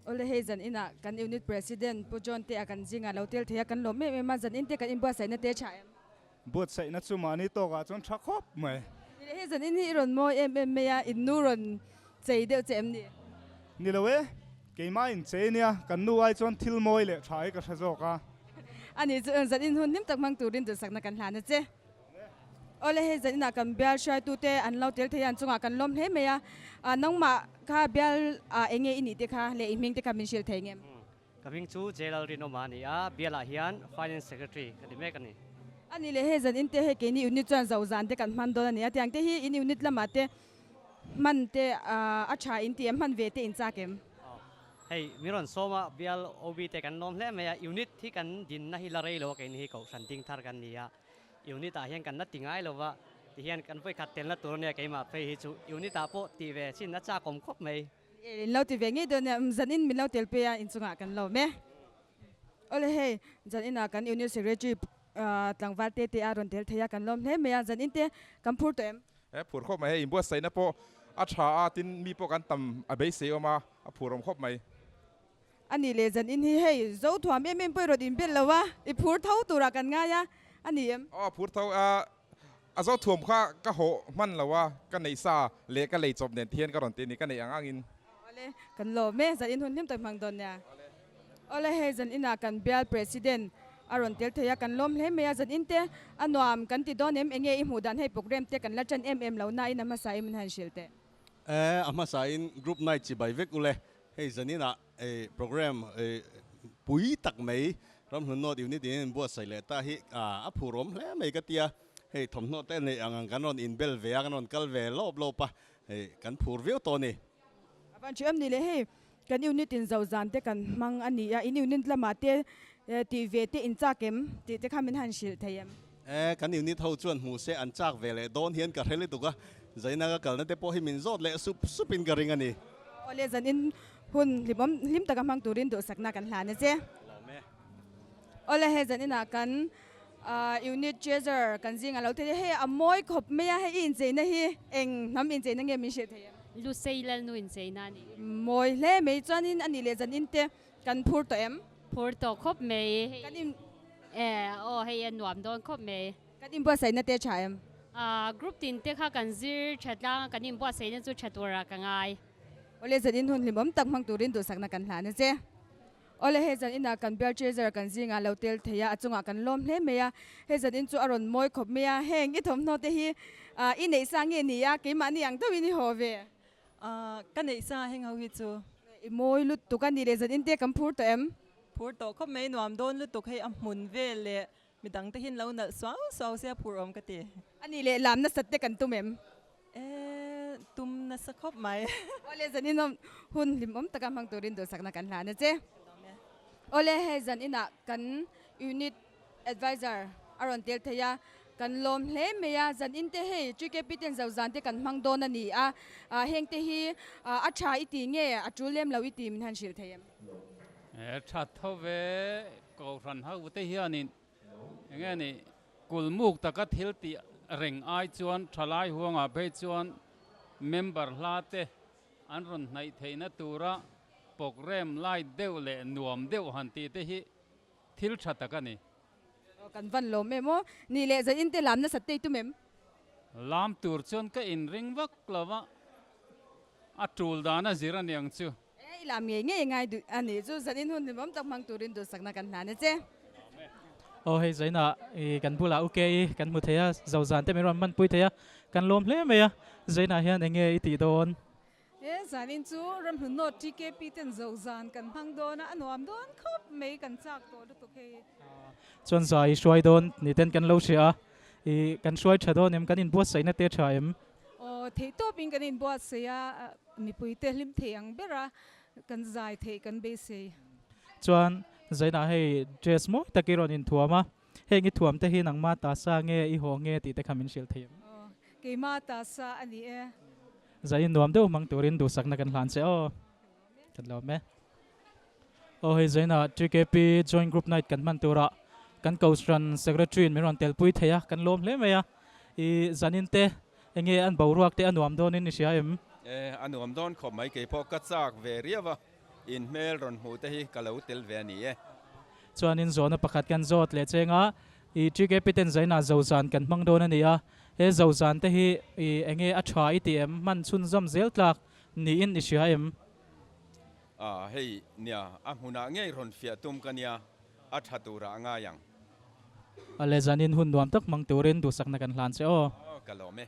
Awle hei zan inah kan unit president Pu John te a kan zingah lo tel thei a, kan lawm em em a, zan in te kan inbuatsaihna te tha em? Buatsaihna chu mahni tawkah chuan tha khawp mai. Ni leh hei zan in hi i rawn mawi em em mai a, in nu rawn chei deuh che em ni? Ni lo e, keimah in chei nia, kan nu ai chuan thil mawi leh tha hi ka hre zawk a. Ani chu zan in hun hlim tak hmang turin duhsakna kan hlan a che. Awle hei zan inah kan bial hruaitute an lo tel thei a, an chungah kan lawm hle mai a. Nangmah kha bial ah enge i nih te kha leh i hming te kha min hrilh thei ngem? Ka hming chu J Lalrinawma a ni a, bialah hian Finance Secretary ka ni mek a ni. A nih leh hei zan in te hei keini unit chuan zo zan te kan hman dawn a ni a, tiang te hi in unit lamah te hman te a tha in ti em, hman ve te in chak em? Hei min rawn sawm a, bial OB te kan lawm hle mai a, unit hi kan dinna hi la rei lo a, keini hi Kohhran ding thar kan ni a, Unit ah hian kan la ti ngai lo va, ti hian kan vawikhat telna tur ania keimah phei hi chu unit ah pawh tih ve chin a chak awm khawp mai. In lo ti ve ngei dawn nia, zan in min lo tel pui a inchungah kan lawm e. Awle hei zan inah kan unit secretary tlangval te te a rawn tel thei a kan lawm hle mai a, zan in te kan phur tawh em? He phur khawp mai, hei inbuatsaihna pawh a tha a, tin mi pawh kan tam a beisei awm a, a phur awm khawp mai. A nih leh zan in hi hei zo thuam em em pawh i rawn inbel lo a, i phur tho turah kan ngai a, a ni em? Aw phur tho a, a zo thuam kha ka hawh hman lo a, ka neih sa leh ka lei chawp nen ti hian ka rawn ti a ni, ka neih ang ang in. Awle, kan lawm e, zan in hun hlim tak hmang dawn nia. Awle hei zan inah kan bial president a rawn tel thei a, kan lawm hle mai a, zan in te a nuam kan ti dawn em, enge i hmuh dan hei program te kan la tan em em lo na in a hmasa in min han hrilh teh. E, a hmasa in group night chi bai vek ule, Hei zaninah program pui tak mai Ramhlun North Unit in an buatsaih leh ta hi a phurawm hle mai ka tia. Hei thawmhnaw te neih ang ang kan rawn inbel ve a, kan rawn kal ve lawp lawp a, hei kan phur viau tawh a ni. A van ṭhiam ni le, hei kan unit in zo zan te kan hmang a ni a, in unit lamah te tih ve te in chak em tih te kha min han hrilh thei em? E, kan unit ho chuan hmuh se an chak ve leh dawn hian ka hre lutuk a, Zaina ka kalna te pawh hi min zawt leh sup sup in ka ring a ni. Awle zanin hun hlimawm hlim taka hmang turin duhsakna kan hlan a che. Lawm e. Awle hei zaninah kan unit treasurer kan zing a lo thei a, hei a mawi khawp mai a, hei i incheina hi eng hnam incheina nge min hrilh thei em? Lusei Lalnu incheina a ni. Mawi hle mai chuanin a nih leh zanin te Kan phur tawh em? Phur tawh khawp mai. Kan in E aw hei a nuam dawn khawp mai. Kan inbuatsaihna te tha em? Ah group tin te kha kan zir tha tlang a kan inbuatsaihna chu tha turah ka ngai. Awle zan in hun hlimawm tak hmang turin duhsakna kan hlan a che. Awle hei zan inah kan bial treasurer kan zingah lo tel thei a, a chungah kan lawm hle mai a. Hei zan in chu a rawn mawi khawp mai a, heng i thawmhnaw te hi i neih sa nge ni a, keimahni ang deuhin i haw ve. Ka neih sa heng ho hi chu. I mawi lutuk a ni leh zan in te kan phur tawh em? Phur tawh khawp mai, nuam dawn lutuk hei a hmun vel leh midang te hian lo nalh suau suau se a phur awm ka ti. A nih leh lam nasat te kan tum em? E, tum nasa khawp mai. Awle zan in hun hlimawm taka hmang turin duhsakna kan hlan a che. Awle hei zan inah kan unit Adviser a rawn tel thei a, kan lawm hle mai a, zan in te hei TKP ten zo zan te kan hmang dawn a ni a, heng te hi a tha i ti nge a tul lem lo i ti min han hrilh thei em? E tha tho ve, Kohhran ho te hianin enge ni kulmuk taka thil tih reng ai chuan thalai huangah phei chuan member hla te an rawn hnaih theihna tura program lai deuh leh nuam deuh han tih te hi Thil tha tak a ni. Aw kan van lawm em aw. Nih leh zan in te lam nasat te i tum em? Lam tur chuan ka inring vak lo va, a tul dan a zir a niang chu. E i lam ngei ngei ngai duh a nih chu zan in hun hlimawm tak hmang turin duhsakna kan hlan a che. Aw hei zainah i kan bulah u ke i kan hmu thei a, zo zan te min rawn hmanpui thei a, kan lawm hle mai a, zainah hian enge i tih dawn? He zanin chu Ramhlun North TKP ten zo zan kan hmang dawn a, a nuam dawn khawp mai, kan chak tawh lutuk hei. Chuan zai i hruai dawn ni ten kan lo hria a, i kan hruai tha dawn em, kan inbuatsaihna te tha em? Aw, theih tawpin kan inbuatsaih a, mipuite hlim thei ang ber a, kan zai theih kan beisei. Chuan zainah hei dress mawi tak i rawn inthuam a, heng i thuam te hi nangma ta sa nge i haw nge tih te kha min hrilh thei em? Aw, keima ta sa a ni e. Zai nuam deuh hmang turin duhsakna kan hlan che aw. Kan lawm e. Aw hei Zaina TKP Joint Group Night kan hman turah kan Kohhran Secretary in min rawn telpui thei a, kan lawm hle mai a. I zanin te enge an boruak te a nuam dawnin i hria em? E, a nuam dawn khawp mai, keipawh ka chak ve riau a. In hmel rawn hmuh te hi ka lo tel ve a ni e. Chuanin zawhna pakhat kan zawt leh cheng a, i TKP ten zainah zozan kan hmang dawn a ni a, he zozan te hi i enge a tha i ti em, hman chhunzawm zel tlak niin i hria em? A, hei nia, a hmunah ngei rawn fiah tum ka nia, a tha turah a ngai ang. A le zanin hun nuam tak hmang turin duhsakna kan hlan che aw. Aw, ka lawm e.